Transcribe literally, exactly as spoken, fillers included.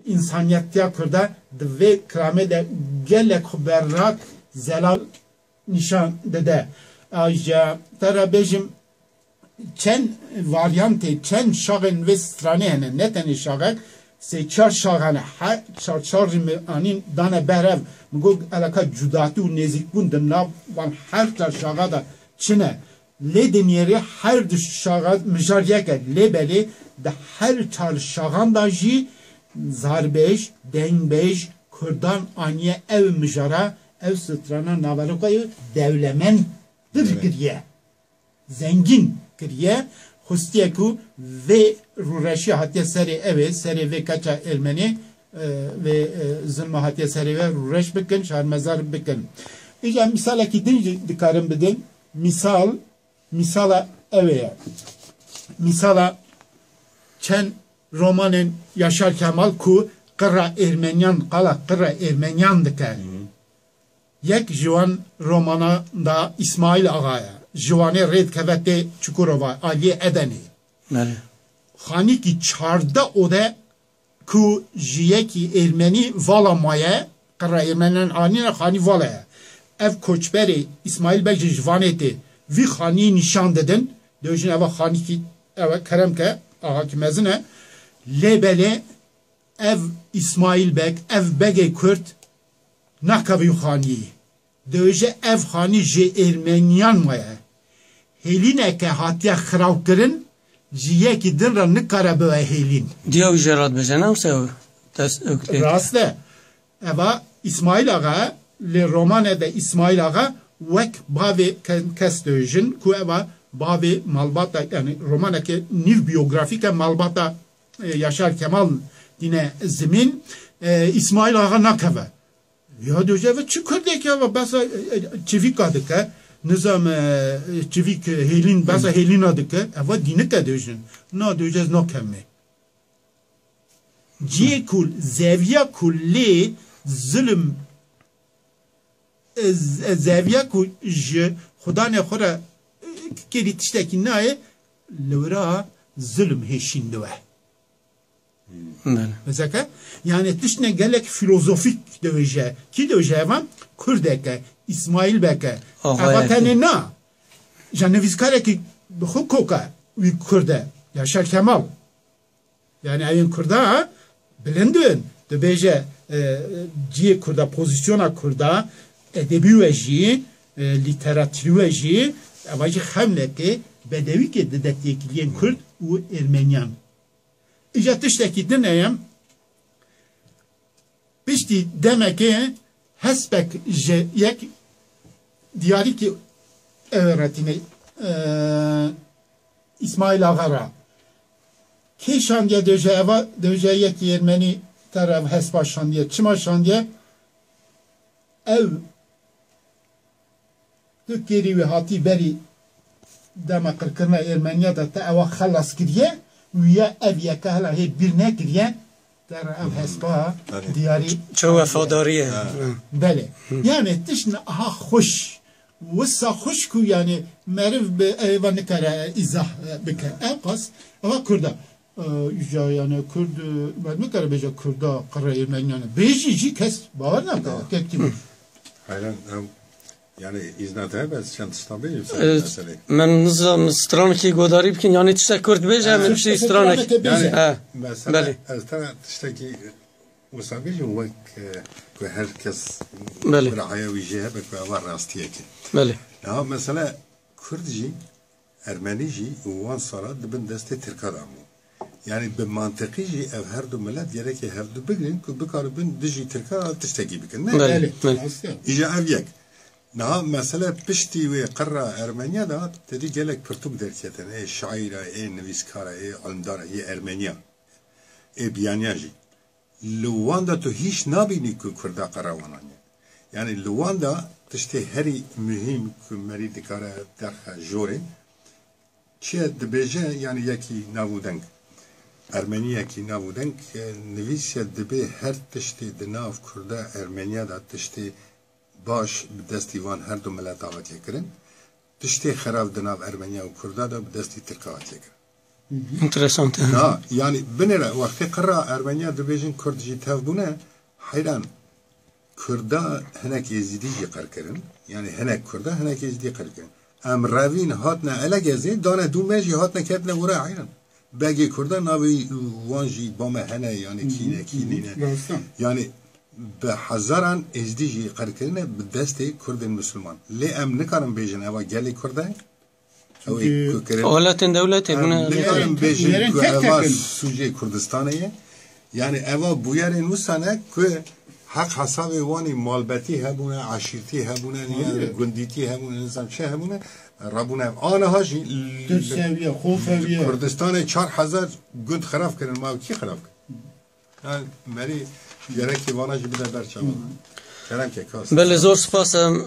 Însaniyetiya Kurda di vê kilamê de gelek xwe berrak zelal nîşan dide. Ayrıca te re bêjim, çend varyantê, çend şaxên vê stranê hene, ne tenê şaxek, sê çar şaxane, her çar çar jî min anîn dane behrev, min got elaka cudatî û nêzîkbûn di nav van her çar şaxa de çi ne. Lê di nêrê her du şaxa mijar yek e, lê belê di her çar şaxan de jî zarbêj, dengbêj, kurdan aniye ev mijara, ev strana naveroka dewlemendtir kiriye, zengîn kiriye. Xustiye ku vê rûreşiya hatiye serê ew ê, serê vê keça ermenê, e, vê, e, zilma hatiye serê we rûreş bikin, şarmezar bikin. Îca mîsalekî din jî dikarim bidin. Mîsal, mîsala ew ê ye. Mîsala çend romanên Yaşar Kemal ku qirra ermeniyan, qala qirra ermeniyan dike. Yek ji wan romana da Îsmaîl Axa ye. Ji Wanê rê dikeve tê Çukurova, aliyê Edenê. Belê. Xanîkî çardeh ode ku ji yekî êrmenî vala maye, qirra êrmeniyan anîne xanî vala ye. Ev koçberê Îsmaîl Beg jî ji Vanê tê. Vî xanî nîşan didin. Dibêjin eva xanîkî, ev e, kerem ke, axakî mezin e. Lê belê ev Îsmaîl Beg, ev begê Kurd nakeve wî xanî. Dibêje ev xanî ji êrmeniyan maye. Hêlîneke hatiye xirawkirin, ji yekî din re nikare bibe hêlîn. Diya wî jê re dibêje, ne wisa ew dest ew tê. Rast e. Eva Îsmaîl Axa, lê romane de Îsmaîl Axa wek bavê ke-, kes dibêjin ku eva bavê malbata, yani romaneke nîv biyografîk e, malbata, e, Yaşar Kemal tîne zimîn, e, Îsmaîl Axa nakeve. Ya dibêje, eva çi Kurdek e, eva behsa, e, e, çivîka dike, nizam, e, çivîk, e, hêlîn, behsa hêlîna dike, eva dînik e dibêjin. Na dibêje ez nakevimê. Cihê ku, zeviya ku lê zilim, e, z-, e, zeviya ku ji xudanê xwe re, e, kêrî tiştekî nayê, li wira zilim hêşîn diwe. Belê. Mesela, yani tiştine gelek filozofîk dibêje. Kî dibêje evan? Kurdeke, Îsmaîl Beke. Ava tenê na. Ja nivîskarekî bi xwe koka wî Kurd e. Yaşar Kemal. Yani evên Kurda bilind in. Dibêje, e, ciyê Kurda, pozisyona Kurda, edebî we jî, e, lîteratîrî we jî, eva jî xemleke bedewîkê dide têkiliyên Kurd û Ermeniyan. Îca tiştekî din heye, piştî demekê hespek ji yek diyarîkî ew re tîne, e, Îsmaîl Axa re. Kê şandiye dibêje eva, dibêje yekî Ermenî te re ev hespa şandiye. Çima şandiye? Ew Tu kêrî wî hatî berî dema qirkirina Ermeniya de te ewa xelas kiriye û ya ev yeka hela hê bîr nekiriye, te re ev hespa Belê. Diyarî Çi wefadarî ye. Ha. Belê. Yani tişt niha xweş. Wisa xweş ku yani meriv bi eva nikare îzah, e, bike. Ev qas, eva Kurda. E, îca yani Kurd, e, me nikare bêje Kurda qirê Ermeniyan e. Bêjî jî kes bawer nake. Kek tî. Heyran, em, yani îzna te hebe, ez çend tiştan bêjim ser E, meselê. Min nizam stranekî godarî bikin, yani tiştek Kurd bêje, Ha. min tiştî stranek. Straneke bêje. Yani, Ha, mesela belê. ez te tiştekî wisa bêjim wek, e, ku her kes Belê. birahaya wî jê hebe ku eva rastiyek e. Belê. Ya mesela Kurd jî Ermenî jî û wan sala di bin destê Tirka de bû. Yanî bi mantiqî jî ev her du milet gerekê hevdu bigrin ku bikaribin dijî Tirka tiştekî bikin. Ne? Belê, Belê. belê. Îja ev yek. Niha mesele piştî wê qirra Ermeniya de tedî gelek pirtûk derketin. Ê şaîra, ê nivîskara, ê elimdara, ê Ermeniya, ê biyaniya jî. Li wan de tu hîç nabînî ku Kurda qere wan aniye. Yanî li wan de tiştê herî muhîm ku merî dikare derxe jorê, çi ye dibêje, yanî yekî nav û deng, Ermeniyekî nav û deng, e, nivîsiye dibê her tiştê di nav Kurda Ermeniya de tiştê baş bi destî van her du mileta hatiye kirin, tiştê xerab di nav Ermeniya û Kurda de bi destî Tirka hatiye kirin. Interesante. Ha, yani binêre wextê qira Ermeniya dibêjin Kurd jî tev bûne, heyran Kurda hinek Êzîdî jî qir kirin. Yani hinek Kurda hinek Êzîdî qir kirin. Em revîn hatine Elegezê, dane dû me jî hatine ketine wira heyran. Begê Kurda navê wan jî bame hene, yani kî ne, kî nîne. Rasta. Yani bi hezaran Êzîdî jî qir kirine bi destê Kurdên Misliman. Lê em nikarin bêjin eva gelê Kurd e. Ew ê ku kirin. Welatên dewletê bûne. Nikarin bêjin Bûyerên ku tek tek eva in. sûcê Kurdistanê ye. Yani eva bûyerên wisa ne ku heq hesabê wan ê malbetî hebûne, eşîrtî hebûne, yani gundîtî hebûne, nizam çi hebûne, rabûne. Aniha jî Tu seviye, xo seviye. Kurdistanê çar hezar gund xirab kirin, ma kî xirab kirin? Yani merî gerekî vana jî bide ber çavan. Kerem ke kas. Belê, zor spas. Em